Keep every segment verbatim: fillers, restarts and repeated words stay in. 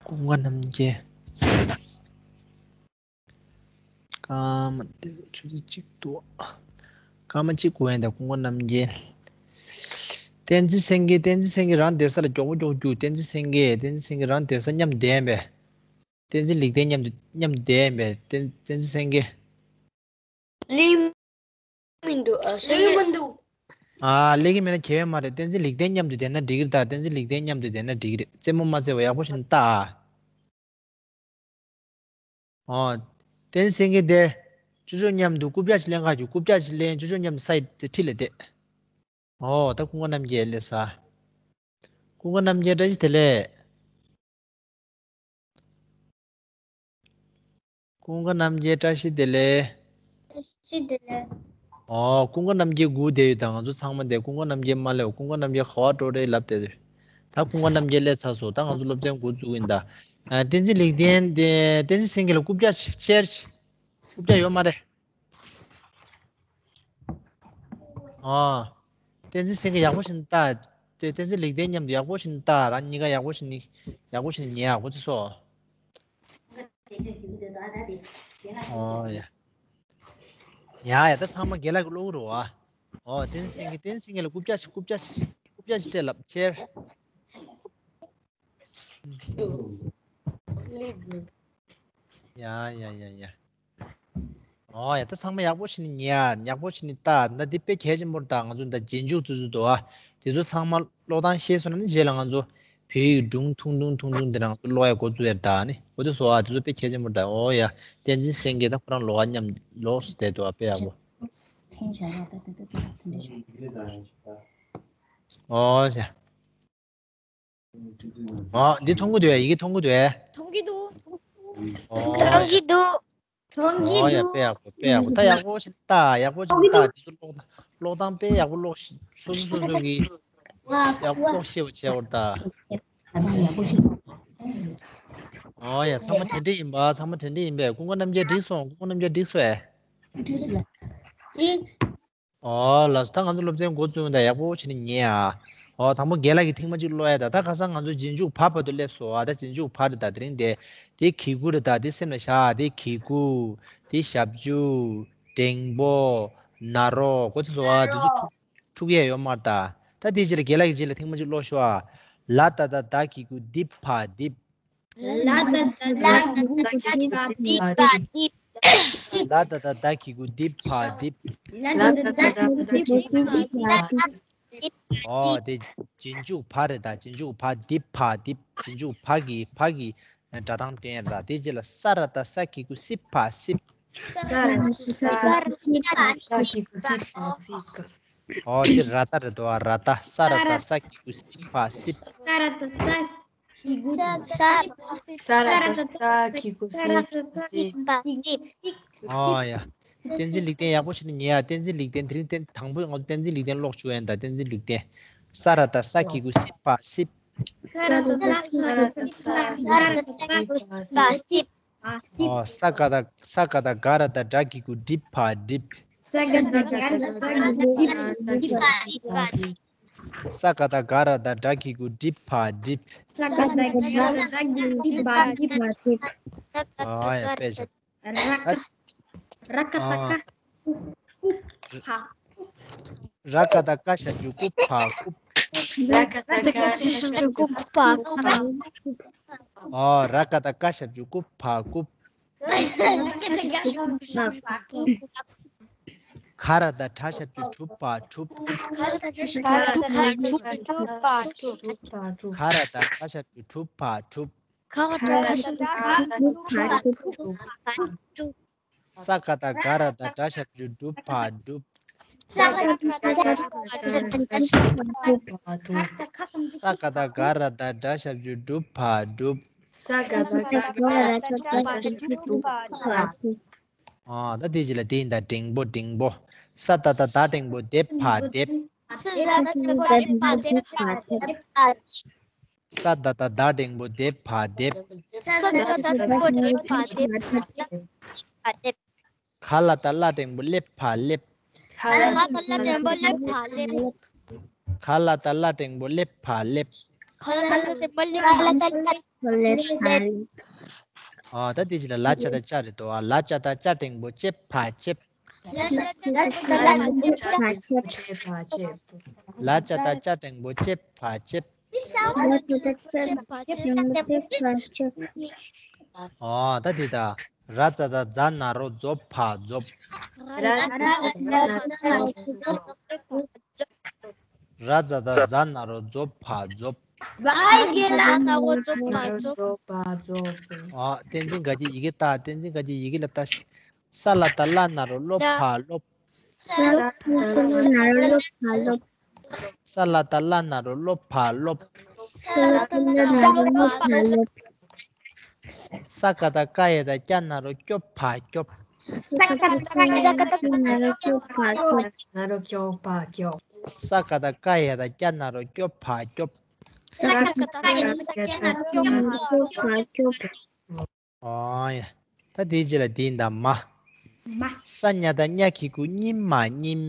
ཀུན་དགའ་རྣམ་རྒྱལ། སྐར་མ་དེ་ཚོ་ཆུ་ཚོད་གཅིག་འདུག་སྐར་མ་གཅིག་འགོར་ཡིན་ད། ཀུན་དགའ་རྣམ་རྒྱལ། བསྟན་འཛིན་སེང་གེ། བསྟན་འཛིན་སེང་གེ་རང་བསྡད་ས་ལ་མགྱོགས་པོ་མགྱོགས་པོ་རྒྱུགས། བསྟན་འཛིན་སེང་གེ། བསྟན་འཛིན་སེང་གེ་རང་བསྡད་ས་མཉམ་བསྡད་ཡིན་པས། བསྟན་འཛིན་ལེགས་ལྡན་མཉམ་དུ་མཉམ་དུ་བསྡད་ཡིན་པས། བསྟན་བསྟན་འཛིན་སེང་གེ། ལེགས་མི་འདུག་ཨ། སེང་གེ། ལེགས་མི་འདུག་ཨ། ལེགས་ཀྱི་མེད་ན་གལ་ཡོད་མ་རེད། བསྟན་འཛིན་ལེགས་ལྡན་མཉམ་དུ་བསྡད་ན་འགྲིག་གི་རེད་ད། བསྟན་འཛིན་ལེགས་ལྡན་མཉམ་དུ་བསྡད་ན་འགྲིག་གི་རེད། རྩེད་མོ་མ་རྩེ་བ་ཡག་པོ་ཞིག་ལྟ་ཨ། ཨོ། བསྟན་འཛིན་སེང་གེ་དེ། ཅོ་ཅོ་མཉམ་དུ་རྐུབ་བཀྱག་ཅིག་ལེན་ག་རྒྱུགས། རྐུབ་བཀྱག་ཅིག་ལེན། ཅོ་ཅོ་མཉམ་དུ་ས་ཡི་འཁྲིས་ལ་བསྡད། ཨོ། ད་ཀུན་དགའ་རྣམ་རྒྱལ་སླེབས་ས། ཀུན་དགའ་རྣམ་རྒྱལ་བཀྲ་ཤིས་བདེ་ལེགས། ཀུན་དགའ་རྣམ་རྒྱལ་བཀྲ་ཤིས་བདེ་ལེགས། བཀྲ་ཤིས་བདེ་ལེགས། ཨོ། ཀུན་དགའ་རྣམ་རྒྱལ་སྒུག་བསྡད་ཡོད་ད། ང་ཚོ་ཚང་མ་བསྡད། ཀུན་དགའ་རྣམ་རྒྱལ་མ་སླེབས། ཀུན་དགའ་རྣམ་རྒྱལ་ག་བ་འགྲོ་རེད་ལབ་བསྡད་ཡོད། ད་ཀུན་དགའ་རྣམ་རྒྱལ་སླེབས་ཚར་སོང་། ད་ང་ཚོ་སློབ་ཚན་འགོ་བཙུགས་ཡིན་ད། ཨ། བསྟན་འཛིན་ལེགས་ལྡན་དེ། བསྟན་འཛིན་སེང་གེ་ལ་རྐུབ་བཀྱག་ཅིག་ཁྱེར། རྐུབ་བཀྱག་ཡོད་མ་རེད། ཨོ། བསྟན་འཛིན་སེང་གེ་ཡག་པོ་ཞིག་ལྟ། དེ་བསྟན་འཛིན་ལེགས་ལྡན་མཉམ་དུ་ཡག་པོ་ཞིག་ལྟ། རང་གཉིས་ཀ་ཡག་པོ་ཞིག་ནི། ཡག་པོ་ཞིག་ཉལ་ཡག་པོ་ཚེ་སོ། ཨོ་ཡ། ཡ་ཡ། ད་ཚང་མ་རྒན་ལགས་ཀྱི་བློ་རོ་ཨ། ཨོ། བསྟན་འཛིན་སེང་གེ། བསྟན་འཛིན་སེང་གེ་ལ་རྐུབ་བཀྱག་ཅིག་རྐུབ་བཀྱག་ཅིག་རྐུབ་བཀྱག་ཅིག་སྤྲད་ལབ་ཁྱེར། ཡ་ཡ་ཡ་ཡ། ཨོ་ཡ། ད་ཚང་མ་ཡག་པོ་ཞིག་ནི་ཉལ་ཡ། ཡག་པོ་ཞིག་ནི་ལྟ། ད་འདི་དཔེ་གལ་ཆེན་པོ་རེད་ད། ང་ཚོ་ད་རྗེས་འཇུག་དེ་ཚོ་འདུག་ཨ། དེ་ཚོ་ཚང་མ་ཀློག་སྟངས་ཤེས་སོང་ན་ནི་རྗེས་ལ་ང་ཚོ་བོད་ཡིག་སྒྲུང་ཐུང་ཐུང་ཐུང་ཐུང་དེ་རང་ཚོ་ཀློག་ཡ་འགོ་བཙུགས་ཡ་རེད་ད་ནི། འོ་དེ་སོ་ཨ། དེ་ཚོ་དཔེ་གལ་ཆེན་པོ་རེད་ད། ཨོ་ཡ། བསྟན་འཛིན་སེང་གེ་ད་ཁོ་རང་ལོགས་ཀ་མཉམ་ལོགས་སུ་བསྡད་འདུག་ཨ། དཔེ་ཡག་པོ། ཨོ་ཡ། ཨ། འདི་མཐོང་གི་འདུག་ཨ། ཡི་གེ་མཐོང་གི་འདུག་ཨ། མཐོང་གི་འདུག་ཨོ་མཐོང་གི་འདུག་མཐོང་གི་ཨོ་ཡ། འདུག་དཔེ་ཡག་པོ། དཔེ་ཡག་པོ། ད་ཡག་པོ་ཞིག་ལྟ། ཡག་པོ་ཞིག་ལྟ། དེ་ཚོ་ཀློག་ཀློག་སྟངས་དཔེ་ཡག་པོ་ཀློག་ཤིག་སོ་སོ་སོ་སོ་གི་ཡག་པོ་ཀློག་ཤེས་པ་བྱས་འོར་ད། ཨོ་ཡ། ཚང་མ་དྲན་དྲན་ཡིན་པ། ཚང་མ་དྲན་དྲན་ཡིན་པས། ཀུན་དགའ་རྣམ་རྒྱལ་འགྲིག་སོང་། ཀུན་དགའ་རྣམ་རྒྱལ་འགྲིག་སོང་ཨེ། འགྲིག་སོང་། འགྲིག་ཨོ་ལགས་སོ། ད་ང་ཚོ་སློབ་ཚན་འགོ་བཙུགས་ཡོང་ད། ཡག་པོ་བྱས་ནས་ཉན་ཨ། ཨོ། དང་པོ་རྒན་ལགས་ཀྱིས་ཐེངས་མ་གཅིག་ཀློག་ཡ་ད། ད་ཁ་སང་ང་ཚོ་རྗེས་འཇུག་བ་བར་དུ་སླེབས་སོང་ཨ། ད་རྗེས་འཇུག་བ་རེད་ད། དེ་རིང་དེ། དེ་གི་གུ་རེད་ད། དེ་སེམས་ལ་བཞག་དེ་གི་གུ། དེ་ཞབས་ཀྱུ། འགྲེང་བུ། ནཱ་རོ། གོ་ཚོད་སོང་ཨ། དེ་ཚོ་འཁྲུག་འཁྲུག་ཡས་ཡོད་མ་རེད་ད། ད་དེའི་རྗེས་ལ་རྒན་ལགས་ཀྱི་རྗེས་ལ་ཐེངས་མ་གཅིག་ཀློག་ཤོག་ཨ། ལ་ད་ད་བཏགས་གི་གུ་དི་བ་དིབ། ལ་ད་ད་ལ་ད་ད་ད་ལ་ད་ད་གི་གུ་དི་བ་དིབ། ལ་ད་ད་ད་ལ་ད་ད་ད་ལ་ད་ད་ད་ལ་ད་ད་ད། ཨོ་དེ་རྗེས་འཇུག་བ་རེད་ད། རྗེས་འཇུག་བ་དིབ་བ་དིབ། རྗེས་འཇུག་བ་གི་བ་གི་སྒྲ་གདངས་སྟོན་ཡ་རེད་ད། དེ་རྗེས་ལ་ས་ར་ད་ས་གི་གུ་སི་བ་སིབ། ས་ར་ད་ས་གི་གུ་སི་བ་སིབ། ཨོ་དེ་ར་ད་རེད་དོ། ར་ད། ས་ར་ད་ས་གི་གུ་སི་བ་སིབ། ས་ར་ད་ས་གི་གུ་སི་བ་སིབ། ས་ར་ད་ས་གི་གུ་སི་བ་སིབ། ཨོ་ཡ། བསྟན་འཛིན་ལེགས་ལྡན་ཡག་པོ་བྱས་ནས་ཉན་ཡ། བསྟན་འཛིན་ལེགས་ལྡན། དེ་རིང་བསྟན་དང་པོ་ང་ཚོ་བསྟན་འཛིན་ལེགས་ལྡན་ཀློག་བཅུག་ཡ་ཡིན་ད། བསྟན་འཛིན་ལེགས་ལྡན། ས་ར་ད་ས་གི་གུ་སི་བ་སིབ། ས་ར་ད་ས་གི་གུ་སི་བ་སིབ། ས་ར་ད་ས་གི་གུ་སི་བ་སིབ། ཨོ། ས་ག་ད་ས་ག་ད་ག་ར་ད་གྲ་གི་གུ་གྲི་བ་གྲིབ། ས་ག་ད་ག་ར་ད་གྲ་གི་གུ་གྲི་བ་གྲིབ། ས་ག་ད་ག་ར་ད་གྲ་གི་གུ་གྲི་བ་གྲིབ། ས་ག་ད་ག་ར་ད་གྲ་གི་གུ་གྲི་བ་གྲིབ། ཨ་ཡ་དཔེ་ཆ། ར་ཀ་ར་ཀ་ད་ཀ་ཀུ་བ་ཀུབ། ར་ཀ་ད་ཀ་ཞབས་ཀྱུ་ཀུ་བ་ཀུབ། ར་ཀ་ད་ཀ་ཞབས་ཀྱུ་ཀུ་བ་ཀུབ། ཨོ། ར་ཀ་ད་ཀ་ཞབས་ཀྱུ་ཀུ་བ་ཀུབ། ག་ར་ད་གྲ་ཞབས་ཀྱུ་གྲུ་བ་གྲུབ། ག་ར་ད་གྲ་ཞབས་ཀྱུ་གྲུ་བ་གྲུབ། ག་ར་ད་གྲ་ཞབས་ཀྱུ་གྲུ་བ་གྲུབ། ག་ར་ད་གྲ་ཞབས་ཀྱུ་གྲུ་བ་གྲུབ། ས་ག་ད་ག་ར་ད་གྲ་ཞབས་ཀྱུ་གྲུ་བ་གྲུབ། ས་ག་ད་ག་ར་ད་གྲ་ཞབས་ཀྱུ་གྲུ་བ་གྲུབ། ས་ག་ད་ག་ར་ད་གྲ་ཞབས་ཀྱུ་གྲུ་བ་གྲུབ། ས་ག་ད་ག་ར་ད་གྲ་ཞབས་ཀྱུ་གྲུ་བ་གྲུབ། ཨ། ད་དེ་རྗེས་ལ་དེ་ཡིན་ད། འགྲེང་བུ་འགྲེང་བུ། ས་ད་ད་ད་འགྲེང་བུ་དེ་བ་དེབ། ས་ད་ད་འགྲེང་བུ་དེ་བ་དེབ། ས་ད་ད་ད་འགྲེང་བུ་དེ་བ་དེབ། ས་ད་ད་ད་འགྲེང་བུ་དེ་བ་དེབ། ག་ལ་ད་གླ་འགྲེང་བུ་གླེ་བ་གླེབ། ག་ལ་ད་གླ་འགྲེང་བུ་གླེ་བ་གླེབ། ག་ལ་ད་གླ་འགྲེང་བུ་གླེ་བ་གླེབ། ཕ་ལ་ཏ་ལ་ཏེ་པ་ལེ་ཕ་ལ་ཏ་ལ། ཕ་ལེ་ཕ་ལེ། ཨ་ད་དེ་ཅི་ལ་ལ་ཅ་ད་ཅ་རེད་དོ། ཨ་ལ་ཅ་ད་ཅ་འགྲེང་བུ་ལྕེབ་ཕ་ལྕེབ། ལ་ཅ་ད་ཅ་འགྲེང་བུ་ལྕེབ་ཕ་ལྕེབ། ལ་ཅ་ད་ཅ་འགྲེང་བུ་ལྕེབ་ཕ་ལྕེབ། ལ་ཅ་ད་ཅ་འགྲེང་བུ་ལྕེབ་ཕ་ལྕེབ། ཨ་ད་དེ་ད། ར་ཙ་ད་ཛ་ན་རོ་ཛོ་ཕ་ཛོབ། ར་ཙ་ད་ཛ་ན་རོ་ཛོ་ཕ་ཛོབ། ཨ་བསྟན་འཛིན་དགའ་སྐྱིད་ཡི་གེ་ལྟ། བསྟན་འཛིན་དགའ་སྐྱིད་ཡི་གེ་ལ་ལྟ་ཞིག་ས་ལ་ད་ལ་ན་རོ་ལོ་ཕ་ལོབ། ས་ལ་ད་ལ་ན་རོ་ལོ་ཕ་ལོབ། ས་ལ་ད་ལ་ན་རོ་ལོ་ཕ་ལོབ། ས་ལ་ད་ལ་ན་རོ་ལོ་ཕ་ལོབ། ས་ཀ་ད་ཀ་ཡ་ད་ཀྱ་ན་རོ་ཀྱོ་ཕ་ཀྱོབ། ས་ཀ་ད་ཀ་ཡ་ད་ཀྱ་ན་རོ་ཀྱོ་ཕ་ཀྱོབ། ན་རོ་ཀྱོ་ཕ་ཀྱོབ། ས་ཀ་ད་ཀ་ཡ་ད་ཀྱ་ན་རོ་ཀྱོ་ཕ་ཀྱོབ། ས་ཀ་ད་ཀ་ཡ་ད་ཀྱ་ན་རོ་ཀྱོ་ཕ་ཀྱོབ། ཨོ་ཡ། ད་དེའི་རྗེས་ལ་དེ་ཡིན་ད་མ། མ། ས་ཉ་ད་ཉ་གི་གུ་སྙི་མ་སྙིམ།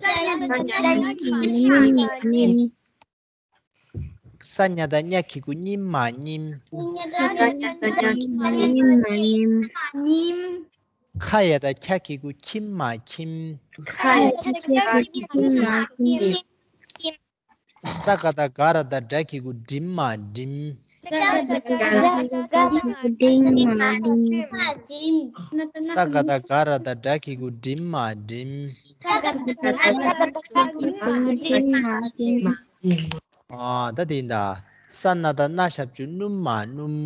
ས་ཉ་ད་ཉ་གི་གུ་སྙི་མ་སྙིམ། ས་ཉ་ད་ཉ་གི་གུ་སྙི་མ་སྙིམ། སྙི་མ་སྙིམ། ཁ་ཡ་ད་ཁྱ་གི་གུ་ཁྱི་མ་ཁྱིམ། ཁ་ཡ་ད་ཁྱ་གི་གུ་ཁྱི་མ་ཁྱིམ། ས་ཀ་ད་ག་ར་ད་སྒྲ་གི་གུ་འགྲིམ་མ་འགྲིམ། ས་ཀ་ད་ག་ར་ད་སྒྲ་གི་གུ་འགྲིམ་མ་འགྲིམ། ཨ་ད་དེ་ཡིན་ད། ས་ན་ད་ན་ཞབས་ཀྱུ་སྣུམ་མ་སྣུམ།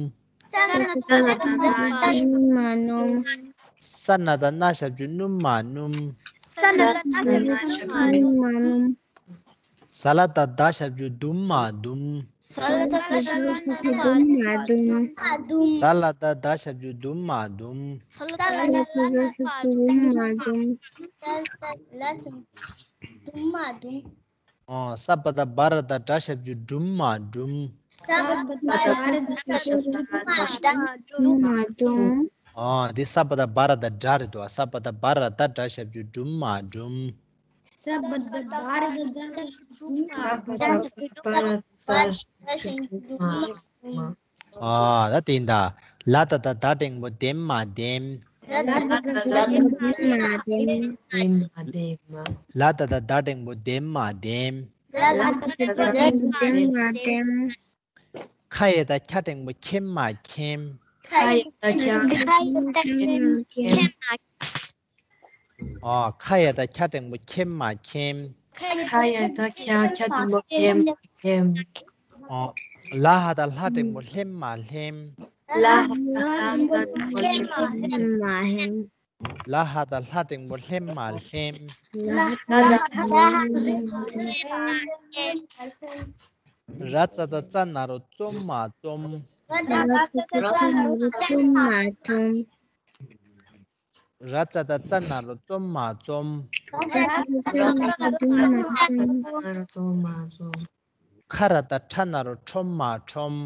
ས་ན་ད་ན་ཞབས་ཀྱུ་སྣུམ་མ་སྣུམ། ས་ལ་ད་ད་ཞབས་ཀྱུ་དུམ་མ་དུམ། ས་ལ་ད་ད་ཞབས་ཀྱུ་དུམ་མ་དུམ། ཨོ། ས་པ་ད་བ་ར་ད་དྲ་ཞབས་ཀྱུ་སྒྲུམ་མ་སྒྲུམ། ས་པ་ད་བ་ར་ད་དྲ་ཞབས་ཀྱུ་སྒྲུམ་མ་སྒྲུམ། ཨོ། འདི་ས་པ་ད་བ་ར་ད་དྲ་རེད་དོ། ས་པ་ད་བ་ར་ད་དྲ་ཞབས་ཀྱུ་སྒྲུམ་མ་སྒྲུམ། ས་པ་ད་བ་ར་ད་དྲ་ཞབས་ཀྱུ་སྒྲུམ་མ་སྒྲུམ། ས་པ་ད་བ་ར་ད་དྲ་ཞབས་ཀྱུ་སྒྲུམ་མ་སྒྲུམ། ཨ། ད་དེ་ཡིན་ད། ལ་ད་ད་ད་འགྲེང་བུ་ལྡེམ་མ་ལྡེམ། ལ་ད་ད་ད་འགྲེང་བུ་ལྡེམ་མ་ལྡེམ། ལ་ད་ད་ད་འགྲེང་བུ་ལྡེམ་མ་ལྡེམ། ལ་ད་ད་ད་འགྲེང་བུ་ལྡེམ་མ་ལྡེམ། ཁ་ཡ་ད་ཁྱ་འགྲེང་བུ་ལྡེམ་མ་ལྡེམ། ཁ་ཡ་ད་ཁྱ་འགྲེང་བུ་ལྡེམ་མ་ལྡེམ། ཨ། ཁ་ཡ་ད་ཁྱ་འགྲེང་བུ་ལྡེམ་མ་ལྡེམ། ཁ་ཡ་ད་ཁྱ་ཁྱ་འགྲེང་བུ་ལྡེམ་མ་ལྡེམ། ཨ། ལ་ཧ་ད་ལྷ་འགྲེང་བུ་ལྷེམ་མ་ལྷེམ། ལ་ཧ་ད་ལྷ་འགྲེང་བུ་ལྷེམ་མ་ལྷེམ། ལ་ཧ་ད་ལྷ་འགྲེང་བུ་ལྷེམ་མ་ལྷེམ། ལ་ཧ་ད་ལྷ་འགྲེང་བུ་ལྷེམ་མ་ལྷེམ། ར་ཙ་ད་ཙ་ན་རོ་ཙོམ་མ་ཙོམ། ར་ཙ་ད་ཙ་ན་རོ་ཙོམ་མ་ཙོམ། ར་ཙ་ད་ཙ་ན་རོ་ཙོམ་མ་ཙོམ། ཁ་ར་ད་ཁྲ་ན་རོ་ཁྲོམ་མ་ཁྲོམ།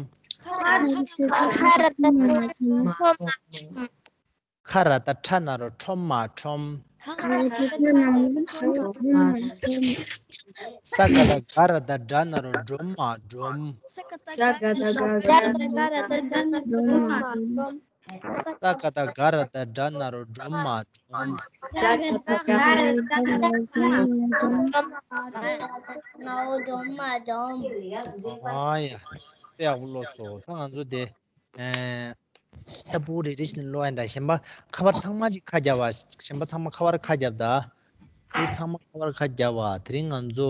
ཁ་ར་ད་ཁྲ་ན་རོ་ཁྲོམ་མ་ཁྲོམ། ས་ཀ་ད་ག་ར་ད་སྒྲ་ན་རོ་སྒྲོམ་མ་སྒྲོམ། ས་ཀ་ད་ག་ར་ད་སྒྲ་ན་རོ་སྒྲོམ་མ་སྒྲོམ། ས་ཀ་ད་ག་ར་ད་སྒྲ་ན་རོ་སྒྲོམ་མ་སྒྲོམ། ས་ཀ་ད་ག་ར་ད་སྒྲ་ན་རོ་སྒྲོམ་མ་སྒྲོམ། ཨ་ཡ། དཔེ་ཡག་པོ་ཀློག་སོང་། ད་ང་ཚོ་དེ། ཨེ། ད་ཕྲུ་གུ་རེ་རེ་བཞིན་ཀློག་ཡ་ད། གཞན་པ་ཁ་པར་ཚང་མ་ཅིག་ཁ་རྒྱབ་པ། གཞན་པ་ཚང་མ་ཁ་པར་ཁ་རྒྱབ་ད། ཕྲུ་གུ་ཚང་མ་ཁ་པར་ཁ་རྒྱབ་པ། དེ་རིང་ང་ཚོ་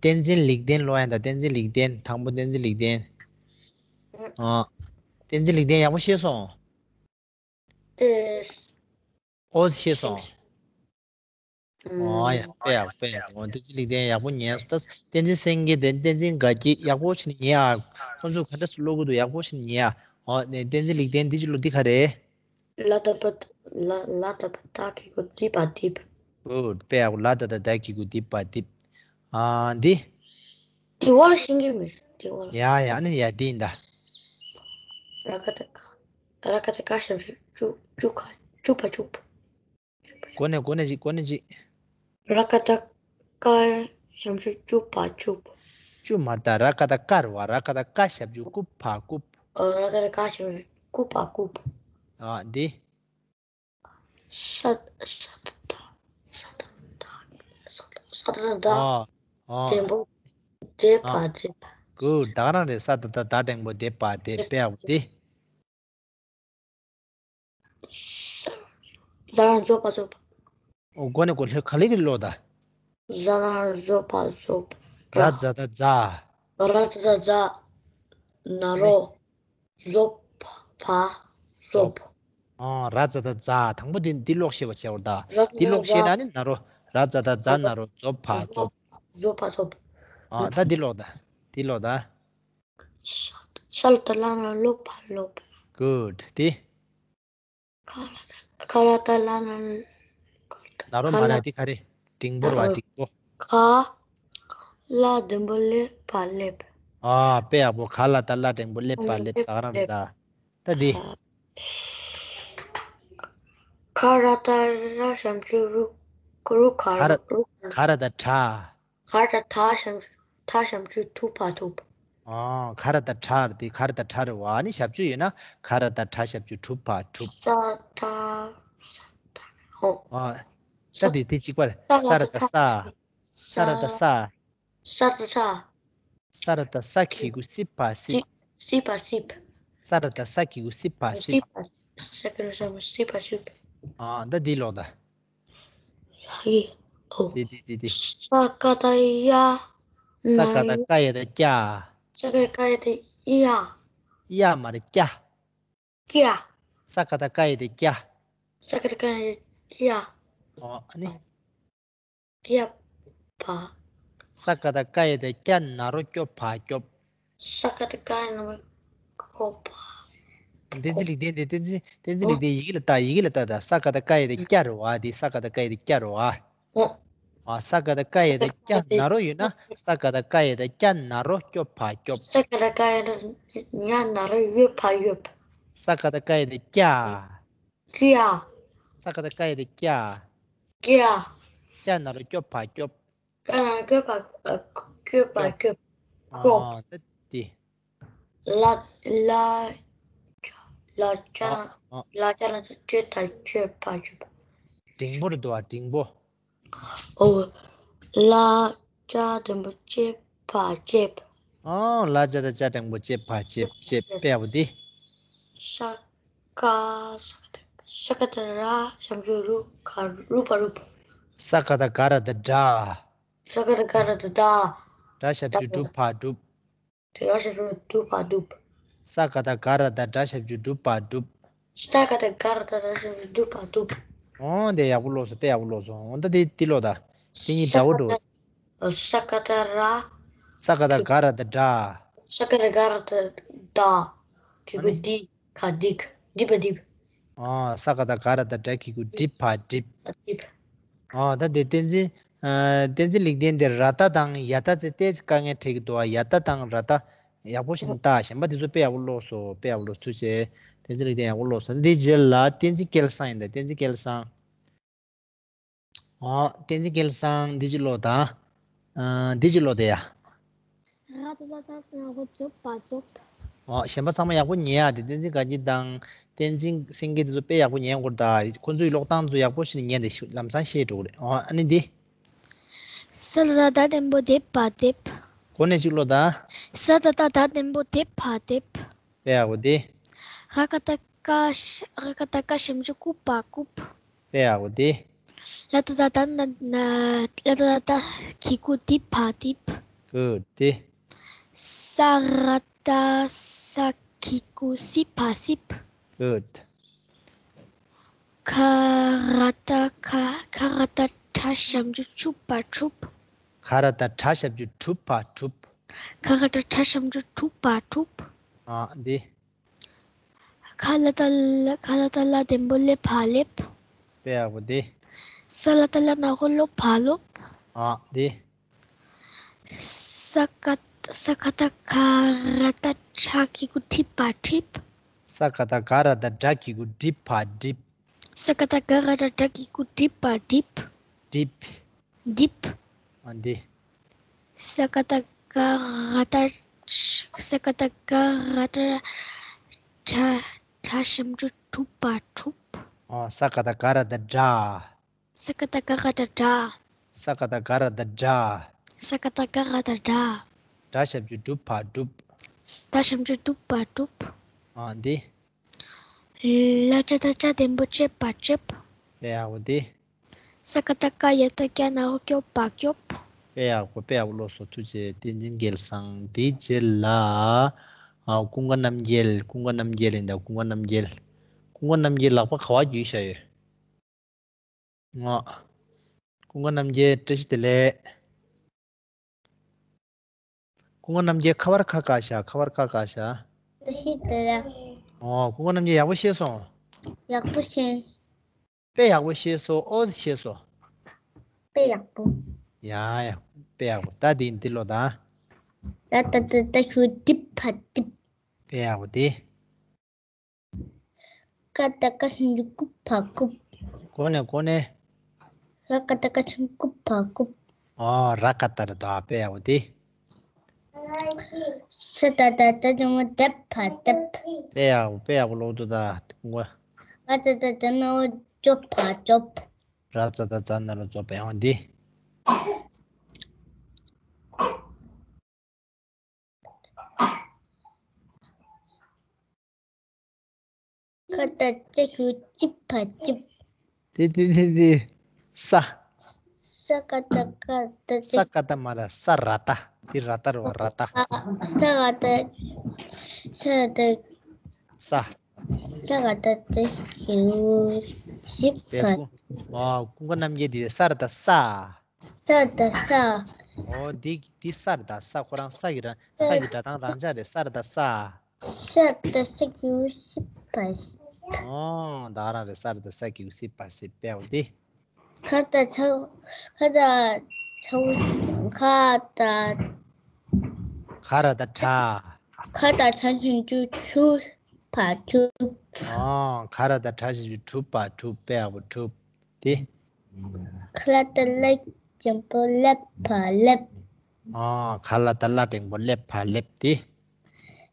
བསྟན་འཛིན་ལེགས་ལྡན་ཀློག་ཡ་ད། བསྟན་འཛིན་ལེགས་ལྡན། དང་པོ་བསྟན་འཛིན་ལེགས་ལྡན། ཨ། བསྟན་འཛིན་ལེགས་ལྡན་ཡག་པོ་ཤེས་སོང་། ཨེ། ཨོ་ཤེས་སོང་། ཨོ་ཡ། དཔེ་ཡག་དཔེ་ཡག་འོ། བསྟན་འཛིན་ལེགས་ལྡན་ཡག་པོ་ཉན་སོང་། ད་བསྟན་འཛིན་སེང་གེ་དེ་བསྟན་འཛིན་དགའ་སྐྱིད་ཡག་པོ་བྱས་ནས་ཉན་ཨ། ཁོང་ཚོས་ག་འདྲ་སེ་ཀློག་གི་འདུག་ཡག་པོ་བྱས་ནས་ཉན་ཨ། འོ་ནས་བསྟན་འཛིན་ལེགས་ལྡན་འདི་ཅི་ཀློག་འདི་ག་རེད། ལ་ད་བ་ད་ལ་ལ་ད་བ་ད་གི་གུ་དི་བ་དིབ། གུཌ། དཔེ་ཡག་པོ། ལ་ད་ད་ད་གི་གུ་དི་བ་དིབ། ཨ་འདི། དེ་འོག་ལ་ཤེས་ཀྱི་མེད། དེ་འོག་ལ། ཡ་ཡ། ཨ་ནི་ཡ་འདི་ཡིན་ད། ར་ཀ་ད་ཀ་ར་ཀ་ད་ཀ་ཞབས་ཀྱུ་ཅུ་ཅུ་ཁ་ཅུ་པ་ཅུབ། གོ་ནས་གོ་ནས་ཅིག་གོ་ནས་ཅིག་ར་ཀ་ད་ཀ་ཞབས་ཀྱུ་ཅུ་པ་ཅུབ། བཅུ་མར་ད་ར་ཀ་ད་ཀ་རེད་བ། ར་ཀ་ད་ཀ་ཞབས་ཀྱུ་ཀུ་ཕ་ཀུབ། ཨོ། ར་ཀ་ད་ཀ་ཞབས་ཀྱུ་ཀུ་ཕ་ཀུབ། ཨ་འདི། ས་ས་ད་ད་ས་ད་ད་ས་ད་ས་ད་ད་ཨ་ཨ་འགྲེང་བུ་དེ་ཨ་ཕ་དེ་ཕ། གུ་ད་ག་རང་རེད། ས་ད་ད་ད་འགྲེང་བུ་དེ་ཕ་དེ་དཔེ་ཡག་པོ་དེ། ཟ་ལ་ཛོ་ཕ་ཛོ་ཕ། ཨོ་མགོ་ནས་གོ་ལྷོད་ག་ལེ་གི་ལོ་ད། ཟ་ལ་ཛོ་ཕ་ཛོ་ཕ། ར་ཛ་ད་ཛ། ར་ཛ་ད་ཛ། ན་རོ། ཛོ་ཕ་ཕ་ཛོ་ཕ། ཨ་ར་ཛ་ད་ཛ། དང་པོ་འདི་འདི་ཀློག་ཤེས་པ་བྱས་པར་ད། ར་ཛ་འདི་ད་ཀློག་ཤེས་ཛ། ན་ནི་ན་རོ། ར་ཛ་ད་ཛ། ན་རོ་ཛོ་ཕ་ཛོ་ཛོ་ཕ་ཛོ་ཕ། ཨ་ད་འདི་ཀློག་ད། འདི་ཀློག་ད། ཤ་ལ་ཏ་ལ་ན་ལོ་ཕ་ལོབ། Good. དེ། ཁ་ལ་ཏ་ཁ་ལ་ཏ་ལ་ན་ན་རོ་མ་ལ་ལ་དེ་ག་རེ། འགྲེང་བུ་རེད་བ། འགྲེང་བུ། ཁ་ལ་འགྲེང་བུ་ལེ་ཕ་ལེབ། ཨ་དཔེ་ཡག་པོ། ཁ་ལ་ཏ་ལ་འགྲེང་བུ་ལེ་ཕ་ལེབ། ད་ག་རང་རེད་ད། ད་དེ། ཁ་ར་ཏ་ར་ཞབས་ཀྱུ་རུ་རུ་ཁ་ཁ་ར་རུ་ཁ་ར། ཁ་ར་ཏ་ཁྲ། ཁ་ར་ཏ་ཐ་ཞབས་ཐ་ཞབས་ཀྱུ་ཐུ་ཕ་ཐུབ། ཨ་ཁ་ར་ཏ་ཁྲ་རེད་དེ། ཁ་ར་ཏ་ཁྲ་རེད་བ། ཨ་ནི་ཞབས་ཀྱུ་ཡོད་ན་ཁ་ར་ཏ་ཁྲ་ཞབས་ཀྱུ་ཁྲུ་ཕ་ཁྲུབ། ས་ཏ་ས་ཏ་ཧོ། ཨ་ས་ས་དེ་དེ་གཅིག་པ་རེད། ས་ས་ར་ཏ་ཏ་ས། ས་ས་ར་ཏ་ས། ས་ཏ་ས། ས་ར་ཏ་ས་གི་གུ་སི་ཕ་སི། སི་སི་ཕ་སི། ས་ར་ཏ་ས་གི་གུ་སི་ཕ་སི། སི་ཕ་ས་ཀ་ར་ས་མ་སི་ཕ་སི། ཨ་ད་འདི་ཀློག་ད། ཧི། ཨོ། དེ་དེ་དེ་དེ། ས་ཀ་ཏ་ཡ། ས་ཀ་ཏ་ཀ་ཡ་ཏ་ཀྱ། ས་ཀ་ཏ་ཀ་ཡ་ཏ་ཡ། ཡ་མ་རེད། ཀྱ། ཀྱ། ས་ཀ་ཏ་ཀ་ཡ་ཏ་ཀྱ། ས་ཀ་ཏ་ཀ་ཡ་ཏ་ཀྱ། ཨོ་ཨ་ནི། ཀྱ་ཕ། ས་ཀ་ཏ་ཀ་ཡ་ཏ་ཀྱ་ན་རོ་ཀྱོ་ཕ་ཀྱོབ། ས་ཀ་ཏ་ཀ་ཡ་ན་རོ་ཀྱོ་ཕ། བསྟན་འཛིན་ལེགས་ལྡན་དེ། བསྟན་འཛིན་བསྟན་འཛིན་ལེགས་ལྡན་ཡི་གེ་ལ་ལྟ། ཡི་གེ་ལ་ལྟ་ད། ས་ཀ་ཏ་ཀ་ཡ་ཏ་ཀྱ་རེད་བ། དེ་ས་ཀ་ཏ་ཀ་ཡ་ཏ་ཀྱ་རེད་བ། ཨོ། ཨ་ས་ཀ་ཏ་ཀ་ཡ་ཏ་ཀྱ་ན་རོ་ཡོད་ན། ས་ཀ་ཏ་ཀ་ཡ་ཏ་ཀྱ་ན་རོ་ཀྱོ་ཕ་ཀྱོབ། ས་ཀ་ཏ་ཀ་ཡ་ཏ་ཉ་ན་རོ་ཡོ་ཕ་ཡོབ། ས་ཀ་ཏ་ཀ་ཡ་ཏ་ཀྱ། ཀྱ། ས་ཀ་ཏ་ཀ་ཡ་ཏ་ཀྱ། ཀྱ། ཀྱ་ན་རོ་ཀྱོ་ཕ་ཀྱོབ། ཀྱ་ན་རོ་ཀྱོ་ཕ་ཨ་ཀྱོ་ཕ་ཀྱོབ། ཀྱོབ། ཨ་ད་དེ། ལ་ལ་ལ་ཅ་ཨ་ཨ་ལ་ཅ་ན་ཅོ་ཐ་ཅོ་ཕ་ཅོ་ཕ། འགྲེང་བུ་རེད་འདུག་བ། འགྲེང་བུ། ཨོ། ལ་ཅ་འགྲེང་བུ་ཅེ་ཕ་ཅེབ། ཨོ། ལ་ཅ་ད་ཅ་འགྲེང་བུ་ཅེ་ཕ་ཅེབ། ཅེབ། དཔེ་ཡག་པོ་འདི། ས་ཀ་ས་ཀ་ད་ས་ཀ་ད་ར་ཞབས་ཀྱུ་རུ་ཁ་རུ་ཕ་རུབ། ས་ཀ་ད་ག་ར་ད་དྲ། ས་ཀ་ད་ག་ར་ད་དྲ། དྲ་ཞབས་ཀྱུ་སྒྲུབ་ཕ་སྒྲུབ། དྲ་ཞབས་ཀྱུ་སྒྲུབ་ཕ་སྒྲུབ། ས་ཀ་ད་ག་ར་ད་དྲ་ཞབས་ཀྱུ་སྒྲུབ་ཕ་སྒྲུབ། ས་ཀ་ད་ག་ར་ད་དྲ་ཞབས་ཀྱུ་སྒྲུབ་ཕ་སྒྲུབ། ཨོ་དེ་ཡག་པོ་ཀློག་སོང་། དཔེ་ཡག་པོ་ཀློག་སོང་། འོ་ད་དེ་དེ་ཀློག་ད། དེ་གཉིས་འདྲ་བོ་འགྲོ། ས་ཀ་ད་ར། ས་ཀ་ད་ག་ར་ད་དྲ། ས་ཀ་ད་ག་ར་ད་དྲ། གི་གུ་ཨ་ནི། དི་ག་དིག་དི་བ་དིབ། ཨ་ས་ཀ་ད་ག་ར་ད་དྲ་གི་གུ་དྲི་ཕ་དྲིབ། ཨ་དིབ། ཨ་ད་དེ་བསྟན་འཛིན། ཨ་བསྟན་འཛིན་ལེགས་ལྡན་དེ་ར་ད་དང་ཡ་ད་ཙེ་ཏེ་དཀའ་ངལ་འཕྲད་ཀྱི་འདུག་བ། ཡ་ད་དང་ར་ད་ཡག་པོ་ཞིག་ལྟ། གཞན་པ་དེ་ཚོ་དཔེ་ཡག་པོ་ཀློག་སོང་། དཔེ་ཡག་པོ་ཀློག་སོང་། ཐུགས་རྗེ་ཆེ། བསྟན་འཛིན་ལེགས་ལྡན་ཡག་པོ་ཀློག་སོང་། འདི་རྗེས་ལ་བསྟན་འཛིན་སྐལ་བཟང་ཡིན་ད། བསྟན་འཛིན་སྐལ་བཟང་། ཨོ། བསྟན་འཛིན་སྐལ་བཟང་འདི་ཅིག་ཀློག་དང་། ཨ་འདི་ཅིག་ཀློག་དེ་ཡ། ར་ཏ་ཏ་ཏ་ན་གོ་ཛོ་པ་ཛོབ། ཨོ། གཞན་པ་ཚང་མ་ཡག་པོ་ཉན་ཡ་དེ། བསྟན་འཛིན་དགའ་སྐྱིད་དང་བསྟན་འཛིན་སེང་གེ་དེ་ཚོ་དཔེ་ཡག་པོ་ཉན་དགོས་རེད་ད། ཁོ་ཚོའི་ཀློག་སྟངས་ཚོ་ཡག་པོ་ཞིག་ཉན་དེ་ཤུ་ལམ་སང་ཤེས་འགྲོ་གི་རེད། ཨོ་ཨ་ནི་འདི། ས་ལ་ཏ་ལྡེམ་པོ་དེ་པ་དེབ། གོ་ནས་ཅིག་ཀློག་དང་། ས་ཏ་ཏ་ཏ་ལྡེམ་པོ་དེ་པ་དེབ། དཔེ་ཡག་པོ་དེ། ར་ཀ་ཏ་ཀ་ཤ་ར་ཀ་ཏ་ཀ་ཞབས་ཀྱུ་ཀུ་པ་ཀུབ། དཔེ་ཡག་པོ་དེ། ལ་ཏ་ལ་ཏ་ན་ན་ལ་ཏ་ལ་ཏ་གི་གུ་དི་ཕ་དིབ། Good དེ། ས་ར་ཏ་ས་གི་གུ་སི་ཕ་སིབ། Good ཁ་ར་ཏ་ཁ་ཁ་ར་ཏ་ཁྲ་ཞབས་ཀྱུ་ཁྲུ་པ་ཁྲུབ། ཁ་ར་ཏ་ཁྲ་ཞབས་ཀྱུ་ཁྲུ་པ་ཁྲུབ། ཁ་ར་ཏ་ཁྲ་ཞབས་ཀྱུ་ཁྲུ་པ་ཁྲུབ། ཨ་འདི། ཁ་ལ་ཏ་ལ་ཁ་ལ་ཏ་ལ་ལྡེམ་པོ་ལེ་ཕ་ལེབ། དཔེ་ཡག་པོ་འདི། ས་ལ་ཏ་ལ་ན་གོ་ལོ་ཕ་ལོབ། ཨ་འདི། ས་ཀ་ས་ཀ་ཏ་ག་ར་ཏ་ཁྲ་གི་གུ་ཁྲི་པ་ཁྲིབ། ས་ཀ་ཏ་ག་ར་ཏ་དྲ་གི་གུ་དྲི་ཕ་དྲིབ། ས་ཀ་ཏ་ག་ར་ཏ་དྲ་གི་གུ་དྲི་པ་དྲིབ། དྲིབ། དྲིབ། ཨ་འདི། ས་ཀ་ཏ་ ག་ར་བཏགས་ཀྱི། ས་ག་བཏགས་སྒ་ར་བཏགས་སྒྲ། སྒྲ་ཞབས་ཀྱུ་སྒྲུབ་པ་སྒྲུབ། ཨོ། ས་ག་བཏགས་སྒ་ར་བཏགས་སྒྲ། ས་ག་བཏགས་སྒ་ར་བཏགས་སྒྲ། ས་ག་བཏགས་སྒ་ར་བཏགས་སྒྲ། ས་ག་བཏགས་སྒ་ར་བཏགས་སྒྲ། སྒྲ་ཞབས་ཀྱུ་སྒྲུབ་པ་སྒྲུབ། སྒྲ་ཞབས་ཀྱུ་སྒྲུབ་པ་སྒྲུབ། ཨོ། འདི། ལ་ཅ་བཏགས་ལྕགས་ལྡན་པ་ལྕེབ་པ་ལྕེབ། དཔེ་ཡག་པོ་འདི། ས་ག་བཏགས་སྐ་ཡ་བཏགས་སྐྱ་ན་རོ་སྐྱོབ་པ་སྐྱོབ། དཔེ་ཡག་པོ། དཔེ་ཡག་པོ། ལགས་སོ། ཐུགས་རྗེ་ཆེ། བསྟན་འཛིན་རྒྱལ་བཟང་། དེའི་རྗེས་ལ། ཨ། ཀུན་དགའ་རྣམ་རྒྱལ། ཀུན་དགའ་རྣམ་རྒྱལ་ཡིན་ད། ཀུན་དགའ་རྣམ་རྒྱལ། ཀུན་དགའ་རྣམ་རྒྱལ་ལག་པ་ག་པར་བརྒྱུས་བཞག་ཡོད། ཨོ། ཀུན་དགའ་རྣམ་རྒྱལ་བཀྲ་ཤིས་བདེ་ལེགས། ཀུན་དགའ་རྣམ་རྒྱལ་ཁ་པར་ག་པར་བཞག་ཁ་པར་ག་པར་བཞག་བཀྲ་ཤིས་བདེ་ལེགས། ཨོ། ཀུན་དགའ་རྣམ་རྒྱལ་ཡག་པོ་ཤེས་སོང་། ཡག་པོ་ཤེས། དཔེ་ཡག་པོ་ཤེས་སོང་། ཨོ་ཤེས་སོང་། དཔེ་ཡག་པོ། ཡ་ཡ། དཔེ་ཡག་པོ། ད་འདི་འདི་ཀློག་ད། ལ་ཏ་བཏགས་ལྟ་ཞབས་ཀྱུ་ལྡི་བ་ལྡིབ། དཔེ་ཡག་པོ་འདི། ཀ་བཏགས་ཀ་ཞབས་ཀྱུ་ཀུ་བ་ཀུབ། གོ་ནས་གོ་ནས། ར་ཀ་བཏགས་རྐ་ཞབས་ཀྱུ་རྐུ་བ་རྐུབ། ཨོ། ར་ཀ་བཏགས་ར་བཏགས། དཔེ་ཡག་པོ་འདི། ས་ཏ་བཏགས་སྟ་ཞབས་ཀྱུ་སྟ་བདེབ་བ་སྟེབ། དཔེ་ཡག་པོ། དཔེ་ཡག་པོ་ཀློག་འདུག་ད་དེ་ཀུན་དགའ། ར་ཙ་བཏགས་རྩ་ན་རོ་རྩོ་བ་རྩོབ། ར་ཙ་བཏགས་རྩ་ན་རོ་རྩོ་བ། ཡང་འདི། ཁ་བཏགས་ཁྱ་ཞབས་ཀྱུ་ཁྱིབ་བ་ཁྱིབ། དེ་དེ་དེ་དེ། ས། ས་ཀ་བཏགས་སྐ་ར་བཏགས་སྐྱ། ས་ཀ་བཏགས་མ་ར། ས་ར་བཏགས། དེ་ར་བཏགས་རེད་པ། ར་བཏགས། ས་ར་བཏགས། ས་ར་བཏགས། ས། ས་ར་བཏགས་སྟ་ཞབས་ཀྱུ་སྟིབ་བ། ཨོ། ཀུན་དགའ་རྣམ་རྒྱལ་འདི་ས་ར་བཏགས་སྲ། ས་ར་བཏགས་སྲ། ཨོ། འདི་འདི་ས་ར་བཏགས་སྲ། ཁོ་རང་ས་ཀྱི་ར། ས་ཀྱི་སྒྲ་གདངས་རང་འཇགས་རེད། ས་ར་བཏགས་སྲ། ས་ར་བཏགས་སྲ་ཞབས་ཀྱུ་སྲིབ་བ་སྲིབ། ཨོ། ད་ག་རང་རེད། ས་ར་བཏགས་སྲ་ཞབས་ཀྱུ་སྲིབ་བ་སྲིབ། དཔེ་ཡག་པོ་འདི། ཁ་བཏགས་ཁྱ། ཁ་བཏགས་ཁྱ། ཁ་བཏགས། ཁ་ར་བཏགས་ཁྲ། ཁ་བཏགས་ཁྲ་ཞབས་ཀྱུ་ཁྲུ་བ་ཁྲུབ། ཨོ། ཁ་ར་བཏགས་ཁྲ་ཞབས་ཀྱུ་ཁྲུ་བ་ཁྲུབ། དཔེ་ཡག་པོ། ཁྲུབ། དེ། ཁ་ལ་བཏགས་ལ་ལྡན་པ་ལེབ་བ་ལེབ། ཨོ། ཁ་ལ་བཏགས་ལ་ལྡན་པ་ལེབ་བ་ལེབ། དེ།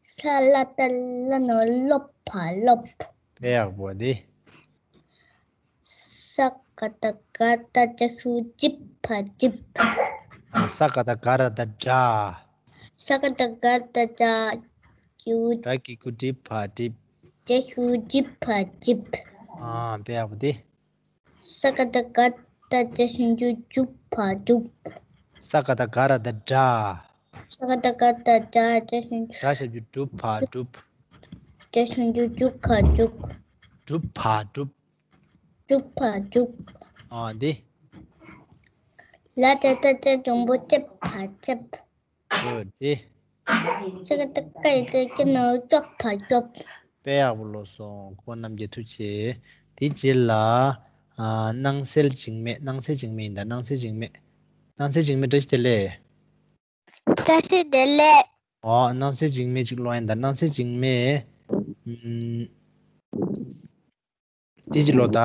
ས་ལ་བཏགས་སླ་ན་རོ་སློབ་བ་སློབ། དཔེ་ཡག་པོ་འདི། ས་ཀ་བཏགས་སྒ་ར་བཏགས་སྒྲ་ཞབས་ཀྱུ་སྒྲིབ་བ་སྒྲིབ། ས་ཀ་བཏགས་སྒ་ར་བཏགས་སྒྲ། ས་ཀ་བཏགས་སྒ་ར་བཏགས་སྒྲ་ཞབས་ཀྱུ། སྒྲ་ཞབས་ཀྱུ་སྒྲིབ་བ་སྒྲིབ། སྒྲ་ཞབས་ཀྱུ་སྒྲིབ་བ་སྒྲིབ། ཨ། དཔེ་ཡག་པོ་འདི། ས་ཀ་བཏགས་སྒ་ར་བཏགས་སྒྲ་ཞབས་ཀྱུ་སྒྲུབ་བ་སྒྲུབ། ས་ཀ་བཏགས་སྒ་ར་བཏགས་སྒྲ། ས་ཀ་བཏགས་སྒ་ར་བཏགས་སྒྲ། སྒྲ་ཞབས་ཀྱུ། སྒྲ་ཞབས་ཀྱུ་སྒྲུབ་བ་སྒྲུབ། སྒྲ་ཞབས་ཀྱུ་སྒྲུབ་བ་སྒྲུབ། སྒྲུབ་བ་སྒྲུབ། སྒྲུབ་བ་སྒྲུབ། ཨ། འདི། ལ་ཏ་བཏགས་ལྟ་ཞབས་ཀྱུ་ལྟེབ་བ་ལྟེབ། འོ་དེ། ས་ཀ་བཏགས་སྐ་ཡ་བཏགས་སྐྱ་ན་རོ་སྐྱོབ་བ་སྐྱོབ། དཔེ་ཡག་པོ་ཀློག་སོང་། ཀུན་དགའ་རྣམ་རྒྱལ་ཐུགས་རྗེ་ཆེ། དེའི་རྗེས་ལ། ཨ། སྣང་གསལ་འཇིགས་མེད། སྣང་གསལ་འཇིགས་མེད་ཡིན་ད། སྣང་གསལ་འཇིགས་མེད། སྣང་གསལ་འཇིགས་མེད་བཀྲ་ཤིས་བདེ་ལེགས། བཀྲ་ཤིས་བདེ་ལེགས། ཨོ། སྣང་གསལ་འཇིགས་མེད་ཅིག་ཀློག་ཡིན་ད། སྣང་གསལ་འཇིགས་མེད། ཨུམ། དེ་ཅིག་ཀློག་ད།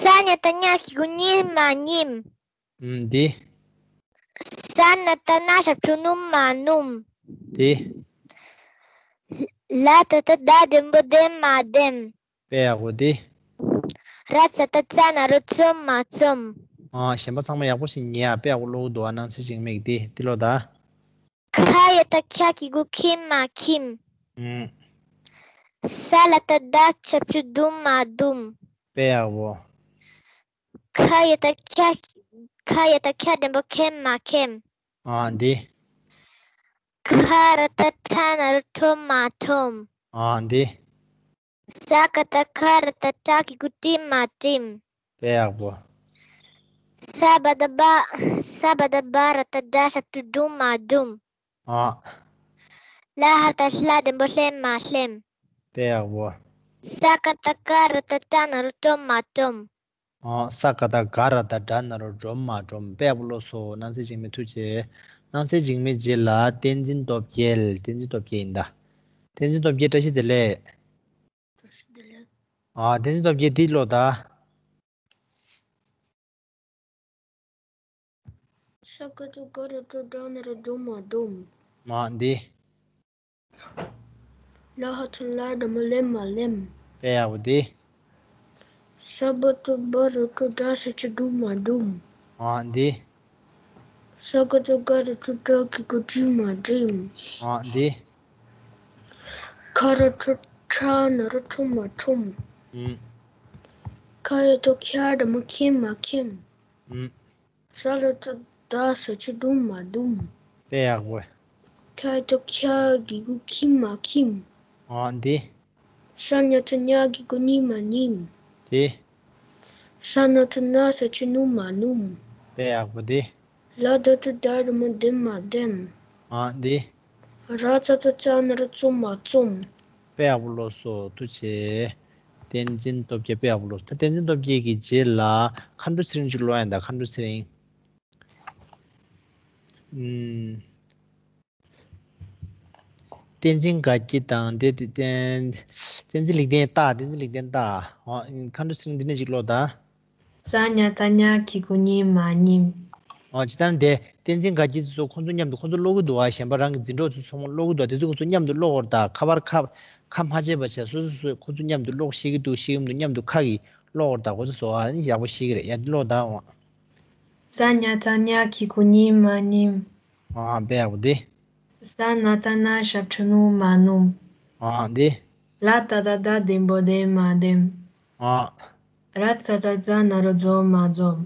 ས་ཉ་བཏགས་སྙ་གི་གུ་སྙིམ་མ་སྙིམ། ཨུམ། དེ། ས་ན་བཏགས་སྣ་ཞབས་ཀྱུ་སྣུམ་མ་སྣུམ། དེ། ལ་ཏ་བཏགས་ལྡ་ལྡན་པོ་ལྡེམ་མ་ལྡེམ། དཔེ་ཡག་པོ་དེ། ར་ཙ་བཏགས་རྩ་ན་རོ་རྩོམ་མ་རྩོམ། ཨ། གཞན་པ་ཚང་མ་ཡག་པོ་ཞིག་ཉན་ཨ། དཔེ་ཡག་པོ་ཀློག་འདུག་ཨ། སྣང་གསལ་འཇིགས་མེད་དེ། དེ་ཀློག་ད། ཁ་ཡ་བཏགས་ཁྱ་གི་གུ་ཁྱིམ་མ་ཁྱིམ། ཨུམ། ས་ལ་བཏགས་སྡ་ཞབས་ཀྱུ་སྡུམ་མ་སྡུམ། དཔེ་ཡག་པོ། ཁ་ཡ་བཏགས་ཁྱ། ཁ་ཡ་བཏགས་ཁྱ་ལྡན་པོ་ཁྱེམ་མ་ཁྱེམ། ཨ། འདི། ཁ་ར་བཏགས་ཁྲ་ན་རོ་ཁྲོམ་མ་ཁྲོམ། ཨ། འདི། ས་ཀ་བཏགས་ཁ་ར་བཏགས་ཁྲ་གི་གུ་ཁྲིམ་མ་ཁྲིམ། དཔེ་ཡག་པོ། ས་བ་བཏགས་སྦ། ས་བ་བཏགས་སྦ་ར་བཏགས་སྦྲ་ཞབས་ཀྱུ་སྦྲུམ་མ་སྦྲུམ། ཨ། ལ་ཧ་བཏགས་ལྷ་ལྡན་པོ་ལྷེམ་མ་ལྷེམ། དཔེ་ཡག་པོ། ས་ཀ་བཏགས་ཀ་ར་བཏགས་ཀྲ་ན་རོ་ཀྲོམ་མ་ཀྲོམ། ཨ། ས་ཀ་བཏགས་ག་ར་བཏགས་གྲ་ན་རོ་གྲོམ་མ་གྲོམ། དཔེ་ཡག་པོ་ཀློག་སོང་། སྣང་གསལ་འཇིགས་མེད་ཐུགས་རྗེ་ཆེ། སྣང་གསལ་འཇིགས་མེད་རྗེས་ལ་བསྟན་འཛིན་སྟོབས་རྒྱལ། བསྟན་འཛིན་སྟོབས་རྒྱལ་ཡིན་ད། བསྟན་འཛིན་སྟོབས་རྒྱལ་བཀྲ་ཤིས་བདེ་ལེགས། བཀྲ་ཤིས་བདེ་ལེགས། ཨ། བསྟན་འཛིན་སྟོབས་རྒྱལ་འདི་ཀློག་ད། ས་ ས་ག་བཏགས་སྒ་ར་བཏགས་སྒྲ་ན་རོ་སྒྲ་མ་སྒྲོམ། ཨ་འདི། ལ་ཧ་ཚ་ལ་འགྲེང་བུ་ལེ་མ་ལེམ། དཔེ་ཡག་པོ་འདི། ས་བ་བཏགས་སྦ་ར་བཏགས་སྦྲ་ས་བཅད་སྦྲུམ་མ་སྦྲོམ། ཨ་འདི། ས་ག་བཏགས་སྒ་ར་བཏགས་སྒྲ་གི་གུ་སྒྲི་མ་སྒྲིམ། ཨ་འདི། ཁ་ར་བཏགས་ཁྲ་ན་རོ་ཁྲོ་མ་ཁྲོམ། ཨུམ། ཁ་ཡ་བཏགས་ཁྱ་འགྲེང་བུ་ཁྱེམ་མ་ཁྱེམ། ཨུམ། ས་ལ་བཏགས་སྡ་ས་བཅད་སྡུམ་མ་སྡུམ། དཔེ་ཡག་པོ། ཁ་ཡ་བཏགས་ཁྱ་གི་གུ་ཁྱིམ་མ་ཁྱིམ། ཨ་འདི། ས་ཉ་བཏགས་སྙ་གི་གུ་སྙིམ་མ་སྙིམ། དེ། ས་ན་བཏགས་སྣ་ས་བཅད་སྣུམ་མ་སྣུམ། དཔེ་ཡག་པོ་འདི། ལ་ད་བཏགས་ལྡ་འགྲེང་བུ་ལྡེམ་མ་ལྡེམ། ཨ་འདི། ར་ཙ་བཏགས་རྩ་ན་རོ་རྩོམ་མ་རྩོམ། དཔེ་ཡག་པོ་ཀློག་སོང་། ཐུགས་རྗེ་ཆེ། བསྟན་འཛིན་སྟོབས་རྒྱལ། དཔེ་ཡག་པོ་ཀློག་སོང་། ད་བསྟན་འཛིན་སྟོབས་རྒྱལ་གྱི་རྗེས་ལ་མཁའ་འགྲོ་ཚེ་རིང་ཅིག་ཀློག་ཡ་ཡིན་ད། མཁའ་འགྲོ་ཚེ་རིང་། ཨུམ། བསྟན་འཛིན་དགའ་སྐྱིད་དང་དེ་དེ་བསྟན་བསྟན་འཛིན་ལེགས་ལྡན་ལྟ། བསྟན་འཛིན་ལེགས་ལྡན་ལྟ། འོ་མཁའ་འགྲོ་ཚེ་རིང་འདི་ནས་ཅིག་ཀློག་ད། ས་ཉ་བཏགས་སྙ་གི་གུ་སྙྱི་མ་སྙྱིམ། འོ་ཇི་ལྟར་འདི་བསྟན་འཛིན་དགའ་སྐྱིད་ཚོ་ཁོང་ཚོ་མཉམ་དུ་ཁོང་ཚོ་ཀློག་གི་འདུག་བ། གཞན་པ་རང་གི་འཛིན་གྲོགས་ཚོ་ཚང་མ་ཀློག་གི་འདུག་བ། དེ་ཚོ་ཁོང་ཚོ་མཉམ་དུ་ཀློག་གོ་ར་ད། ཁ་པར་ཁ་ཁ་མ་བྱེད་པ་བྱས་སོ་སོ་སོས་ཁོང་ཚོ་མཉམ་དུ་ཀློག་ཤེས་ཀྱི་འདུག་ཤེས་ཀྱི་མི་འདུག་མཉམ་དུ་ཁ་གིས་ཀློག་གོ་ར་ད། ཁོ་ཚོ་བཟོ་བ་ནི་ཡག་པོ་ཤེས་ཀྱི་རེད། ཡ་འདི་ཀློག་ད་འོ། ས་ཉ་བཏགས་སྙ་གི་གུ་སྙྱི་མ་སྙྱིམ། ཨ་དཔེ་ཡག་པོ་འདི། ས་ན་བཏགས་སྣ་ཞབས་ཀྱུ་སྣུ་མ་སྣུམ། ཨ་འདི། ལ་ད་བཏགས་ལྡ་ལྡེམ་པོ་ལྡེམ་མ་ལྡེམ། ཨ། ར་ཙ་བཏགས་རྫ་ན་རོ་རྫོ་མ་རྫོམ།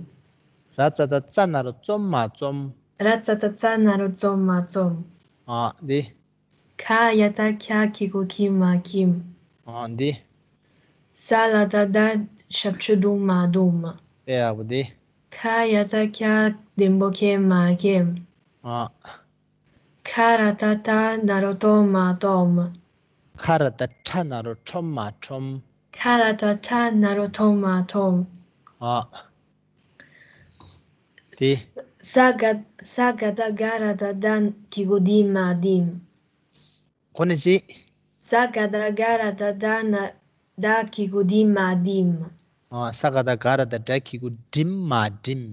ར་ཙ་བཏགས་རྩ་ན་རོ་རྩོམ་མ་རྩོམ། ར་ཙ་བཏགས་རྩ་ན་རོ་རྩོམ་མ་རྩོམ། ཨ་འདི། ཁ་ཡ་བཏགས་ཁྱ་གི་གུ་ཁྱི་མ་ཁྱིམ། ཨ་འདི། ས་ལ་བཏགས་སྡ་ཞབས་ཀྱུ་སྡུ་མ་སྡུམ། དཔེ་ཡག་པོ་འདི། ཁ་ཡ་བཏགས་ཁྱ་ལྡེམ་པོ་ཁྱེམ་མ་ཁྱེམ། ཨ། ཁ་ར་བཏགས་ཁྲ་ན་རོ་ཁྲོ་མ་ཁྲོམ། ཁ་ར་བཏགས་ཁྲ་ན་རོ་ཁྲོ་མ་ཁྲོམ། ཁ་ར་བཏགས་ཁྲ་ན་རོ་ཁྲོ་མ་ཁྲོམ། ཨ། དེ། ས་ག་ས་ག་བཏགས་སྒ་ར་བཏགས་སྒྲ་གི་གུ་སྒྲི་མ་སྒྲིམ། ཁོ་ནས་ཅི། ས་ག་བཏགས་སྒ་ར་བཏགས་སྒྲ་ན་སྒྲ་གི་གུ་སྒྲི་མ་སྒྲིམ། ཨ་ས་ག་བཏགས་སྒ་ར་བཏགས་སྒྲ་གི་གུ་སྒྲིམ་མ་སྒྲིམ།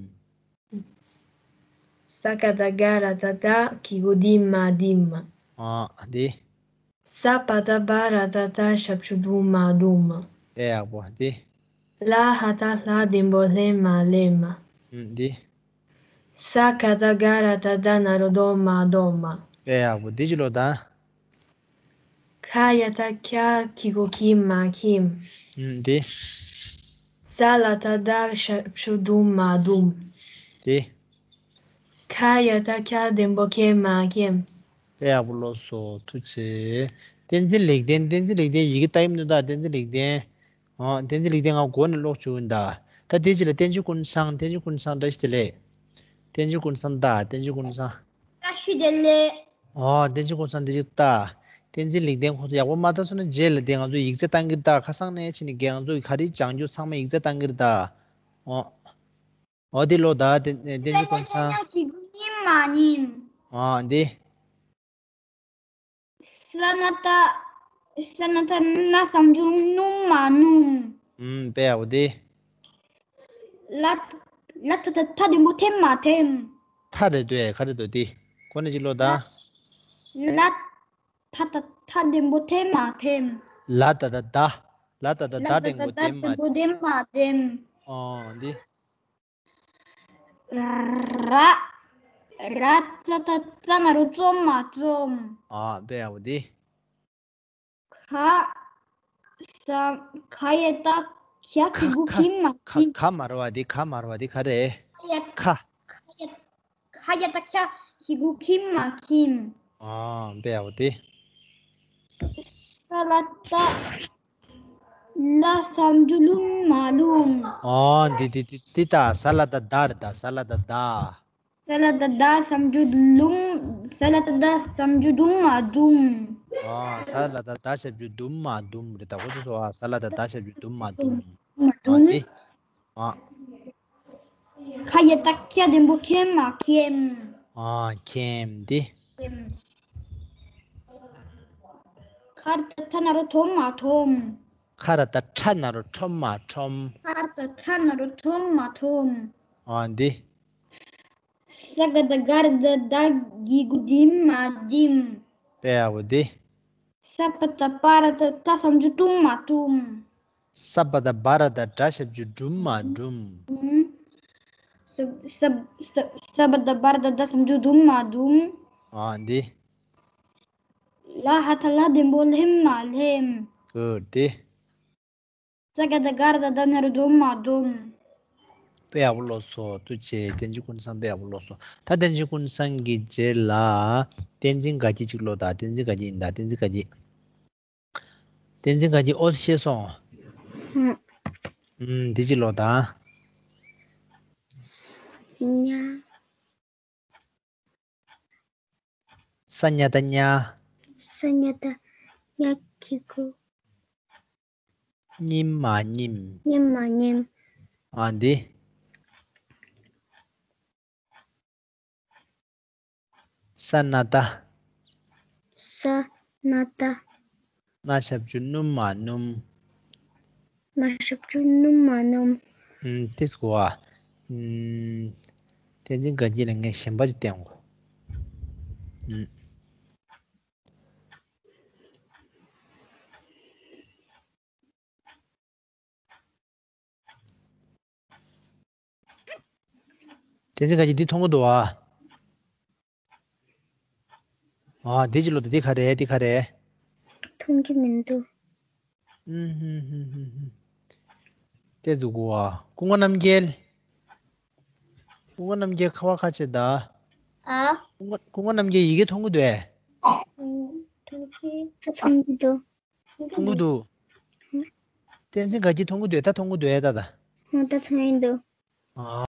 ས་ག་བཏགས་སྒ་ར་བཏགས་སྒྲ་གི་གུ་སྒྲི་མ་སྒྲིམ། ཨ་དེ། ས་པ་བཏགས་སྦ་ར་བཏགས་སྦྲ་ཞབས་ཀྱུ་སྦྲུ་མ་སྦྲུམ། དཔེ་ཡག་པོ་དེ། ལ་ཧ་བཏགས་ལྷ་ལྡེམ་པོ་ལྷེམ་མ་ལྷེམ། ཨུམ་དེ། ས་ག་བཏགས་སྒ་ར་བཏགས་སྒྲ་ན་རོ་སྒྲོ་མ་སྒྲོམ། དཔེ་ཡག་པོ་དེ་ཅི་ལོ་ད། ཁ་ཡ་བཏགས་ཁྱ་གི་གུ་ཁྱི་མ་ཁྱིམ། ཨུམ་དེ། ས་ལ་བཏགས་སྡ་ཞབས་ཀྱུ་སྡུ་མ་སྡུམ། དེ། ཁ་ཡ་བཏགས་ཁྱ་ལྡེམ་པོ་ཁྱེམ་མ་ཁྱེམ། དཔེ་ཡག་པོ་ཀློག་སོང་། ཐུགས་རྗེ་ཆེ། བསྟན་འཛིན་ལེགས་ལྡན། བསྟན་འཛིན་ལེགས་ལྡན་ཡི་གེ་ལྟ་གི་མི་འདུག་ད། བསྟན་འཛིན་ལེགས་ལྡན། ཨོ་བསྟན་འཛིན་ལེགས་ལྡན་ང་མགོ་ནས་ཀློག་བཅུག་ཡིན་ད། ད་དེ་རྗེས་ལ་བསྟན་ཆོས་ཀུན་བཟང་། བསྟན་ཆོས་ཀུན་བཟང་བཀྲ་ཤིས་བདེ་ལེགས། བསྟན་ཆོས་ཀུན་བཟང་ད། བསྟན་ཆོས་ཀུན་བཟང་། བཀྲ་ཤིས་བདེ་ལེགས། ཨོ་བསྟན་ཆོས་ཀུན་བཟང་འདི་ཅིག་ལྟ། བསྟན་འཛིན་ལེགས་ལྡན་ཁོང་ཚོ་ཡག་པོ་མ་ལྟ་སོང་ན་རྗེས་ལ་དེ་ང་ཚོ་ཡིག་ཚད་བཏང་གི་རེད་ད། ཁ་སང་ནས་ཕྱིན་ནས་ང་ཚོ་ག་རེ་སྦྱང་རྒྱུ་ཚང་མ་ཡིག་ཚད་བཏང་གི་རེད་ད། ཨོ། ཨོ་དེ་ལོ་ད། བསྟན་བསྟན་འཛིན་ཀུན་བཟང་། གི་གུ་སྙིམ་མ་སྙིམ། ཨོ་འདི། ས་ན་བཏགས་ས་ན་བཏགས་སྣ་གསང་རྒྱུ་སྣུམ་མ་སྣུམ། ཨུམ་དཔེ་ཡག་པོ་དེ། ལ་ལ་ད་བཏགས་ལྡ་ལྡེམ་པོ་ལྡེམ་མ་ལྡེམ། ལྡ་རེད་འདུག་ག་རེ་འདུག་དེ། ཁོ་ནས་ཅིག་ལོ་ད། ལ་ལ་ད་བཏགས་ལྡ་ལྡེམ་པོ་ལྡེམ་མ་ལྡེམ། ལ་ད་བཏགས་ལྡ། ལ་ད་བཏགས་ལྡ་ལྡེམ་པོ་ལྡེམ་མ་ལྡེམ། ལྡེམ་མ་ལྡེམ། ཨོ་འདི། ར། ར་ཙ་བཏགས་རྩ་ན་རོ་རྩོ་མ་རྩོམ། ཨ་དཔེ་ཡག་པོ་འདི། ཁ། ས། ཁ་ཡ་བཏགས་ཁྱ་གི་གུ་ཁ་ཁྱི་མ་ཁ་ཁྱི། ཁ་མ་ར་བ་འདི། ཁ་མ་ར་བ་འདི་ག་རེ། ཁ་ཡ། ཁ། ཁ་ཡ། ཁ་ཡ་བཏགས་ཁྱ་གི་གུ་ཁྱི་མ་ཁྱིམ། ཨ་དཔེ་ཡག་པོ་འདི། ས་ལ་བཏགས་ལ་གསང་རྒྱུ་ལུམ་མ་ལུམ། ཨོ་འདི་འདི་འདི་འདི་ད། ས་ལ་བཏགས་སྡ་རེད་ད། ས་ལ་བཏགས་སྡ། ས་ལ་བཏགས་སྡ་གསང་རྒྱུ་ལུམ། ས་ལ་བཏགས་སྡ་གསང་རྒྱུ་ལྡུམ་མ་ལྡུམ། ཨོ་ས་ལ་བཏགས་སྡ་ཞབས་ཀྱུ་ལྡུམ་མ་ལྡུམ་རེད་ད། ཁོ་ཚོ་སོ། ཨ་ས་ལ་བཏགས་སྡ་ཞབས་ཀྱུ་ལྡུམ་མ་ལྡུམ། ཨོ་ལྡུམ། འདི། ཨ། ཁ་ཡ་བཏགས་ཁྱ་ལྡེམ་པོ་ཁྱེམ་མ་ཁྱེམ། ཨ་ཁྱེམ་འདི། ཁྱེམ། ཁ་ར་བཏགས་ཁྲ་ན་རོ་ཁྲོམ་མ་ཁྲོམ། ཁ་ར་བཏགས་ཁྲ་ན་རོ་ཁྲོམ་མ་ཁྲོམ། ཁ་ར་བཏགས་ཁྲ་ན་རོ་ཁྲོམ་མ་ཁྲོམ། ཨ་འདི། ས་ ས་ག་བཏགས་སྒ་ར་བཏགས་སྒྲ་གི་གུ་ལྡིམ་མ་ལྡིམ། དཔེ་ཡག་པོ་འདི། ས་པ་བཏགས་སྤ་ར་བཏགས་སྟ་ཞབས་ཀྱུ་སྟུམ་མ་སྟུམ། ས་པ་བཏགས་སྦ་ར་བཏགས་སྦྲ་ཞབས་ཀྱུ་སྦྲུམ་མ་སྦྲུམ། ཨུམ། ས་ས་ས་ས་པ་བཏགས་སྦ་ར་བཏགས་སྡ་ཞབས་ཀྱུ་སྡུམ་མ་སྡུམ། ཨ་འདི། ལ་ཧ་བཏགས་ལྷ་ལྡེམ་པོ་ལྷེམ་མ་ལྷེམ། གུཌ། འདི། ས་ག་བཏགས་སྒ་ར་བཏགས་སྒྲ་སྙ་རུ་སྒྲུམ་མ་སྒྲུམ། དཔེ་ཡག་པོ་ལོ་སོ། ཐུགས་རྗེ་ཆེ། བསྟན་འཛིན་ཀུན་བཟང་། དཔེ་ཡག་པོ་ལོ་སོ། ད་བསྟན་འཛིན་ཀུན་བཟང་གི་རྗེས་ལ་བསྟན་འཛིན་དགའ་སྐྱིད་ཅིག་ཀློག་དང་། བསྟན་འཛིན་དགའ་སྐྱིད་ཡིན་ད། བསྟན་འཛིན་དགའ་སྐྱིད། བསྟན་འཛིན་དགའ་སྐྱིད། ཨོ་ཤེས་སོང་། ཧུམ། ཨུམ། འདི་ཅིག་ཀློག་དང་། ཉ། ས་ཉ་བཏགས་སྙ། ས་ཉ་བཏགས་སྙ་གི་གུ། སྙིམ་མ་སྙིམ། སྙིམ་མ་སྙིམ། ཨ་འདི། ས་ན་བཏགས། ས་ན་བཏགས། སྣ་ཞབས་ཀྱུ་སྣུམ་མ་སྣུམ། སྣ་ཞབས་ཀྱུ་སྣུམ་མ་སྣུམ། ཨུམ། ཏིས་གོ་ཨ། ཨུམ། བསྟན་འཛིན་དགའ་སྐྱིད་ལ་ངས་གཞན་པ་ཅིག་བསྟན་གོ། ཨུམ། བསྟན་འཛིན་དགའ་སྐྱིད་འདི་མཐོང་གི་འདུག་ཨ། ཨ་འདི་ཅིག་ཀློག་དང་། འདི་ག་རེ་རེད། འདི་ག་རེ་རེད། མཐོང་གི་མི་འདུག། ཨུམ་ཧུམ་ཧུམ་ཧུམ་ཧུམ། ཏེ་ཟུག་གོ་ཨ། ཀུན་དགའ་རྣམ་རྒྱལ། ཀུན་དགའ་རྣམ་རྒྱལ་ཁ་བ་ཁ་ཆེ་ད། ཨ། ཀུན་དགའ་ཀུན་དགའ་རྣམ་རྒྱལ་ཡི་གེ་མཐོང་གི་འདུག་ཨེ། ཨུམ། མཐོང་གི། ད་མཐོང་གི་འདུག། མཐོང་གི་འདུག། ཨུམ། བསྟན་འཛིན་དགའ་སྐྱིད་མཐོང་གི་འདུག་ཨེ། ད་མཐོང་གི་འདུག་ཨེ་ད་ད། ཨ་ད་མཐོང་གི་འདུག། ཨ།